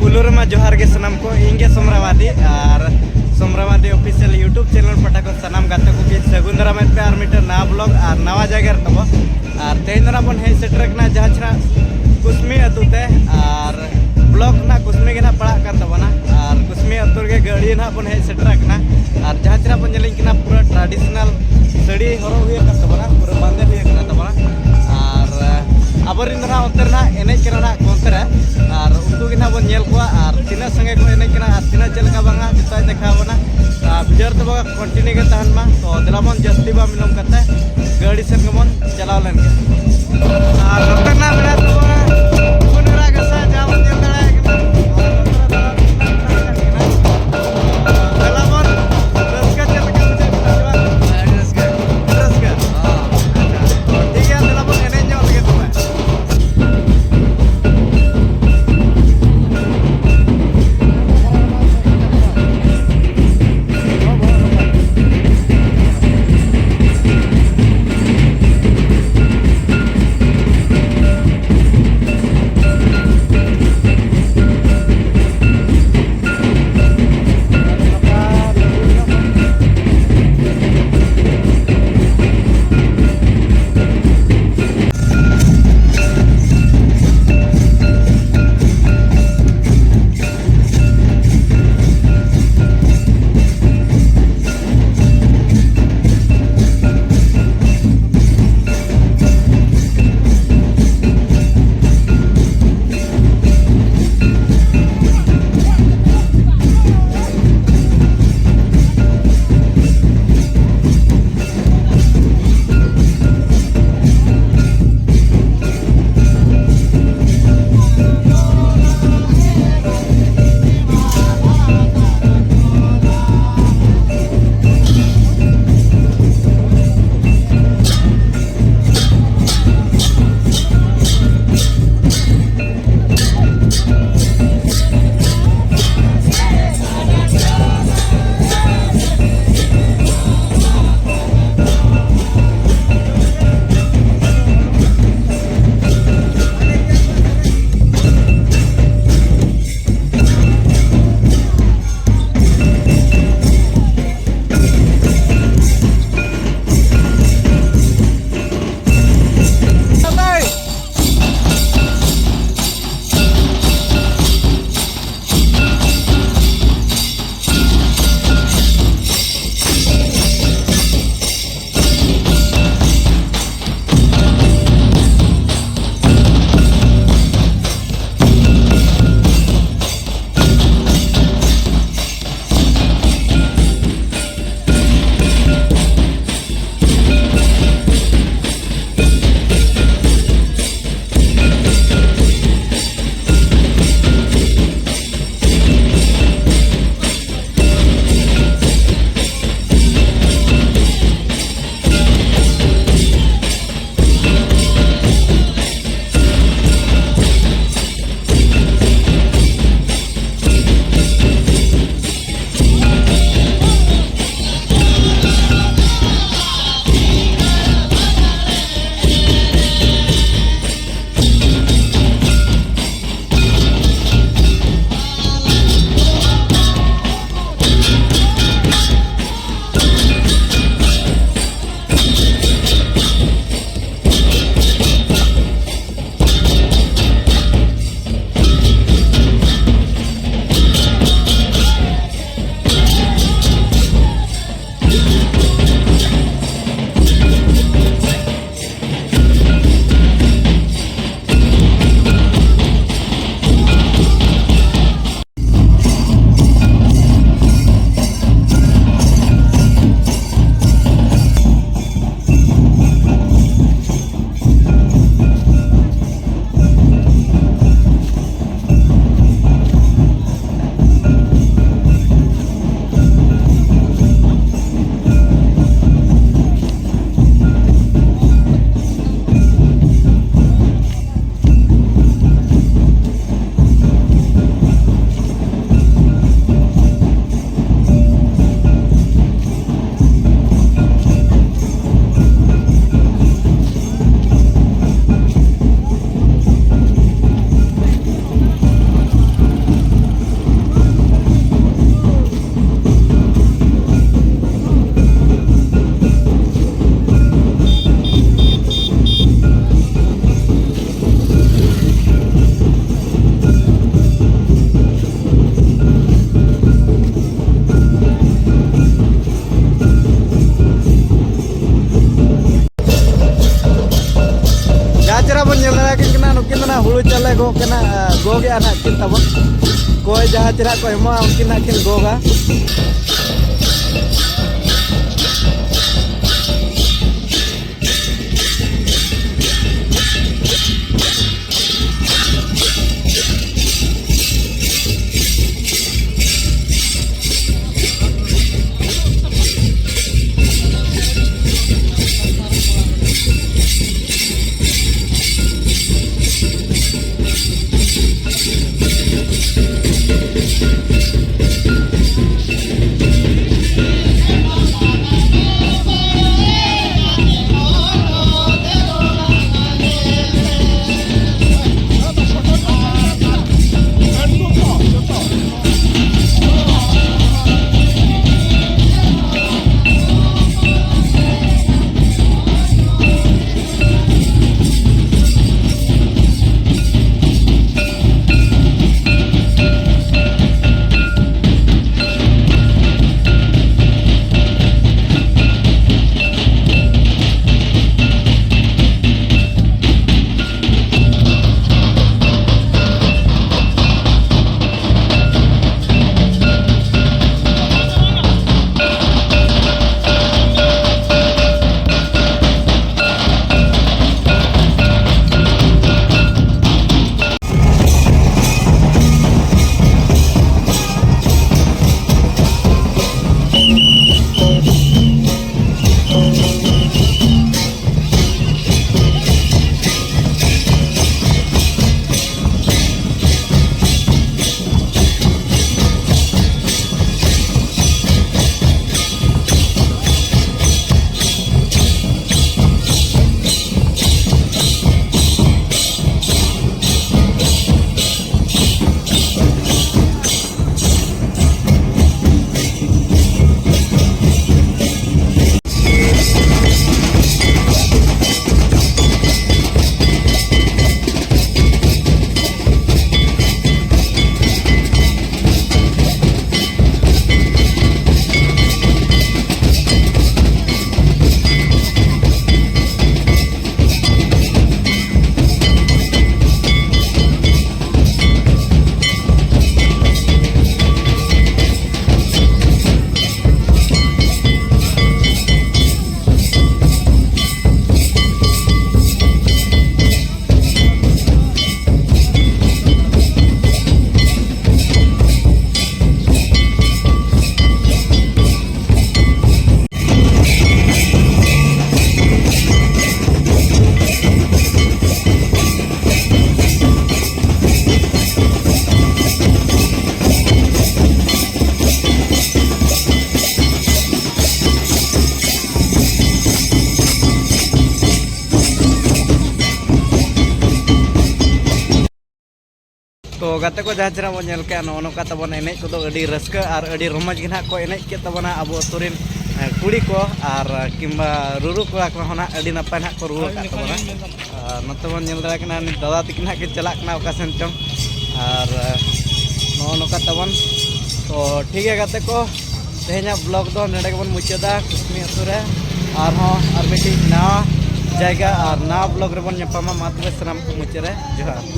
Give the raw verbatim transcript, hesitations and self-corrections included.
ᱯᱩᱭᱞᱩ ᱨᱮᱢᱟ ᱡᱚᱦᱟᱨ ᱜᱮ ᱥᱟᱱᱟᱢ ᱠᱚ, ᱤᱧ ᱜᱮ ᱥᱚᱢᱨᱟᱵᱟᱫᱤ ᱟᱨ ᱥᱚᱢᱨᱟᱵᱟᱫᱤ ᱚᱯᱷᱤᱥᱤᱭᱟᱞ YouTube ᱪᱮᱱᱮᱞ ᱯᱟᱦᱴᱟ ᱠᱷᱚᱱ ᱥᱟᱱᱟᱢ ᱜᱟᱛᱮ ᱠᱚᱜᱮ ᱥᱟᱹᱜᱩᱱ ᱫᱟᱨᱟᱢᱮᱫ ᱯᱮ ᱟᱨ ᱢᱤᱫᱴᱮᱱ ᱱᱟᱣᱟ ᱵᱞᱚᱜ ᱟᱨ ᱱᱟᱣᱟ ᱡᱟᱭᱜᱟ ᱨᱮ ᱛᱟᱵᱚ᱾ ᱟᱨ ᱛᱮᱦᱮᱧ ᱫᱚ ᱱᱟᱜ ᱵᱚᱱ ᱦᱮᱡ ᱥᱮᱴᱮᱨ ᱟᱠᱟᱱᱟ ᱡᱟᱦᱟᱸ ᱪᱷᱟᱲᱟ ᱠᱩᱥᱢᱤ ᱟᱹᱛᱩ ᱛᱮ, ᱟᱨ ᱵᱞᱚᱜ ᱱᱟᱜ ᱠᱩᱥᱢᱤ ᱜᱮ ᱱᱟᱜ ᱯᱟᱲᱟᱜ ᱠᱟᱱ ᱛᱟᱵᱚᱱᱟ᱾ ᱟᱨ ᱠᱩᱥᱢᱤ ᱟᱹᱛᱩ ᱨᱮᱜᱮ ᱜᱟᱹᱲᱤ ᱱᱟᱜ ᱵᱚᱱ ᱦᱮᱡ ᱥᱮᱴᱮᱨ ᱟᱠᱟᱱᱟ᱾ ᱟᱨ ᱡᱟᱦᱟᱸ ᱪᱷᱟᱲᱟ ᱵᱚᱱ ᱧᱮᱞᱮᱫ ᱠᱤᱱᱟ ᱯᱩᱨᱟᱹ ᱴᱨᱟᱰᱤᱥᱚᱱᱟᱞ ᱥᱟᱹᱲᱤ ᱦᱚᱨᱚᱜ ᱦᱩᱭ ᱟᱠᱟᱱ ᱛᱟᱵᱚᱱᱟ, ᱯᱩᱨᱟᱹ ᱵᱟᱸᱫᱮ ᱦᱩᱭ ᱟᱠᱟᱱᱟ ᱛᱟᱵᱚᱱᱟ᱾ ᱟᱨ ᱟᱵᱚᱨᱮᱱ ᱫᱚ ᱱᱟᱜ ᱚᱱᱛᱮ ᱨᱮ ᱱᱟᱜ ᱮᱱᱮᱡ ᱠᱟᱱᱟ ᱱᱟᱜ ᱠᱚᱱᱛᱮ ᱨᱮ, ᱟᱨ ᱩᱱᱠᱩ ᱜᱮ ᱱᱟᱜ ᱵᱚᱱ ᱧᱮᱞ ᱠᱚᱣᱟ ᱟᱨ ᱛᱤᱱᱟᱹᱜ ᱥᱟᱸᱜᱮ ᱠᱚ ᱮᱱᱮᱡ ᱠᱟᱱᱟ ᱟᱨ ᱛᱤᱱᱟᱹᱜ ᱪᱮᱫ ᱞᱮᱠᱟ ᱵᱟᱝᱟ ᱡᱚᱛᱚᱭ ᱫᱮᱠᱷᱟᱣ ᱟᱵᱚᱱᱟ᱾ ᱟᱨ ᱵᱷᱤᱰᱤᱭᱳ ᱨᱮ ᱛᱟᱵᱚ ᱠᱚᱱᱴᱤᱱᱤᱭᱩ ᱜᱮ ᱛᱟᱦᱮᱱ ᱢᱟ᱾ ᱛᱚ ᱫᱮᱞᱟ ᱵᱚᱱ ᱡᱟᱹᱥᱛᱤ ᱵᱟᱝ ᱵᱤᱞᱚᱢ ᱠᱟᱛᱮ ᱜᱟᱹᱰᱤ ᱥᱮᱫ ᱜᱮᱵᱚᱱ ᱪᱟᱞᱟᱣ ᱞᱮᱱ ᱜᱮ᱾ ᱟᱨ ᱱᱚᱛᱮ ᱱᱟᱜ ᱢᱮᱱᱟᱜ ᱛᱟᱵᱚᱱᱟ ᱯᱩᱱ ᱮᱨᱟ ᱜᱟᱥᱟ, ᱡᱟᱦᱟᱸ ᱵᱚᱱ ᱧᱮᱞ ᱫᱟᱲᱮᱭᱟᱜ ᱠᱟᱱᱟ᱾ ᱫᱮᱞᱟ ᱵᱚᱱ ᱨᱟᱹᱥᱠᱟᱹ ᱪᱮᱫ ᱞᱮᱠᱟ ᱵᱩᱡᱷᱟᱹᱜ ᱠᱟᱱᱟ ᱥᱮ ᱵᱟᱝ? ᱟᱹᱰᱤ ᱨᱟᱹᱥᱠᱟᱹ᱾ ᱨᱟᱹᱥᱠᱟᱹ᱾ ᱟᱪᱪᱷᱟ, ᱴᱷᱤᱠ ᱜᱮᱭᱟ, ᱫᱮᱞᱟ ᱵᱚᱱ ᱮᱱᱮᱡ ᱧᱚᱜ ᱞᱮᱜᱮ ᱛᱚᱵᱮ᱾ ᱜᱚᱜ ᱠᱟᱱᱟ, ᱜᱚᱜᱮᱜᱼᱟ ᱱᱟᱦᱟᱜ ᱠᱤᱱ ᱛᱟᱵᱚᱱ᱾ ᱚᱠᱚᱭ ᱡᱟᱦᱟᱸ ᱪᱮ ᱱᱟᱦᱟᱜ ᱠᱚ ᱮᱢᱚᱜᱼᱟ, ᱩᱱᱠᱤᱱ ᱱᱟᱦᱟᱜ ᱠᱤᱱ ᱜᱚᱜᱟ᱾ ᱛᱚ ᱜᱟᱛᱮ ᱠᱚ, ᱡᱟᱦᱟᱸ ᱪᱮᱦᱨᱟ ᱵᱚᱱ ᱧᱮᱞ ᱠᱮᱜᱼᱟ, ᱱᱚᱜᱼᱚ ᱱᱚᱝᱠᱟ ᱛᱟᱵᱚᱱ ᱮᱱᱮᱡ ᱠᱚᱫᱚ ᱟᱹᱰᱤ ᱨᱟᱹᱥᱠᱟᱹ ᱟᱨ ᱟᱹᱰᱤ ᱨᱚᱢᱚᱡᱽ ᱜᱮ ᱱᱟᱦᱟᱜ ᱠᱚ ᱮᱱᱮᱡ ᱠᱮᱫ ᱛᱟᱵᱚᱱᱟ ᱟᱵᱚ ᱟᱹᱛᱩ ᱨᱮᱱ, ᱮ, ᱠᱩᱲᱤ ᱠᱚ ᱟᱨ, ᱮ, ᱠᱤᱝᱵᱟ ᱨᱩᱨᱩ ᱠᱚᱲᱟ ᱠᱚᱦᱚᱸ ᱱᱟᱦᱟᱜ ᱟᱹᱰᱤ ᱱᱟᱯᱟᱭ ᱱᱟᱦᱟᱜ ᱠᱚ ᱨᱩ ᱟᱠᱟᱫ ᱛᱟᱵᱚᱱᱟ᱾ ᱟᱨ ᱱᱚᱛᱮ ᱵᱚᱱ ᱧᱮᱞ ᱫᱟᱲᱮᱭᱟᱜ ᱠᱟᱱᱟ, ᱱᱤᱛ ᱫᱟᱫᱟ ᱛᱟᱹᱠᱤᱱ ᱱᱟᱦᱟᱜ ᱠᱤᱱ ᱪᱟᱞᱟᱜ ᱠᱟᱱᱟ ᱚᱠᱟ ᱥᱮᱱ ᱪᱚᱝ᱾ ᱟᱨ, ᱮ, ᱱᱚᱜᱼᱚ ᱱᱚᱝᱠᱟ ᱛᱟᱵᱚᱱ᱾ ᱛᱚ ᱴᱷᱤᱠ ᱜᱮᱭᱟ ᱜᱟᱛᱮ ᱠᱚ, ᱛᱮᱦᱮᱧᱟᱜ vlog ᱫᱚ ᱱᱚᱰᱮ ᱜᱮᱵᱚᱱ ᱢᱩᱪᱟᱹᱫᱟ, ᱠᱩᱥᱢᱤ ᱟᱹᱛᱩ ᱨᱮ᱾ ᱟᱨᱦᱚᱸ ᱟᱨ ᱢᱤᱫᱴᱤᱡ ᱱᱟᱣᱟ ᱡᱟᱭᱜᱟ ᱟᱨ ᱱᱟᱣᱟ vlog ᱨᱮᱵᱚᱱ ᱧᱟᱯᱟᱢᱟ᱾ ᱢᱟ ᱛᱚᱵᱮ ᱥᱟᱱᱟᱢ ᱠᱚ ᱢᱩᱪᱟᱹᱫ ᱨᱮ ᱡᱚᱦᱟᱨ᱾